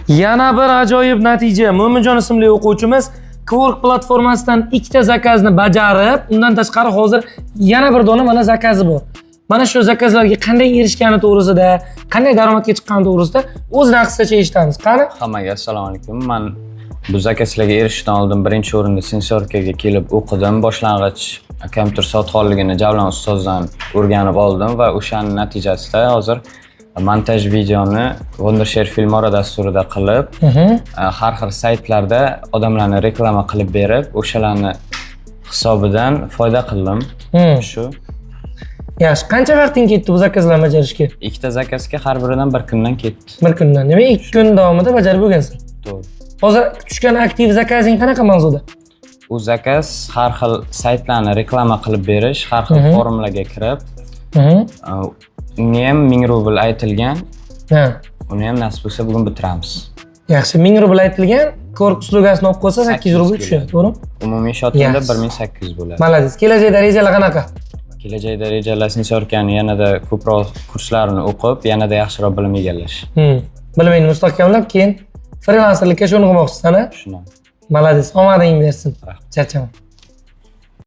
Yana bir ajoyib natija. Mo'minjon ismli o'quvchimiz Kwork platformasidan ikkita zakazni bajarib, undan tashqari hozir yana bir dona mana zakazi bor. Mana shu zakazlarga qanday erishgani to'g'risida, qanday daromadga chiqqani to'g'risida o'zidan qisqacha eshitamiz. Qani? Hammaga assalomu alaykum. Man bu zakazlarga erishishdan oldin birinchi o'rinda sensorkaga kelib o'qidim. Boshlang'ich kompyuter savodxonligini Javlon ustozdan o'rganib oldim va o'shani natijasida hozir montaj videoni Wondershare Filmora dasturida qilib, har xil saytlarda odamlarni reklama qilib berib, o'shalarni hisobidan foyda qildim. Shu. Yaxshi. Qancha vaqting ketdi bu zakazlarni bajarishga? Ikkita zakazga har biridan bir kundan ketdi. Bir kundan. Demak, 2 kun davomida bajarib bo'lgansan. To'g'ri. Hozir tushgan aktiv zakazing qanaqa mavzuda? U zakaz har xil saytlarni reklama qilib berish, har xil forumlarga kirib, unga ham 1000 rubl aytilgan. Uni ham nasib bo'lsa bugun bitiramiz. Yaxshi, 1000 rubl aytilgan, Kwork услуга sini olib qo'ysa 800 rubl tushadi, to'g'rimi? Umumiy счёт imda Yaxshi. 1800 bo'ladi. Молодец. Kelajakda rejalar qanaqa? Kelajakda rejalar sensorkani yanada ko'proq kurslarini o'qib, yanada yaxshiroq bilim egallash. Bilimingni mustahkamlab, keyin frilanserlikka sho'ng'imoqchisan, a? Shundan. Молодец. Omading bersin. Rahmat. Charchama.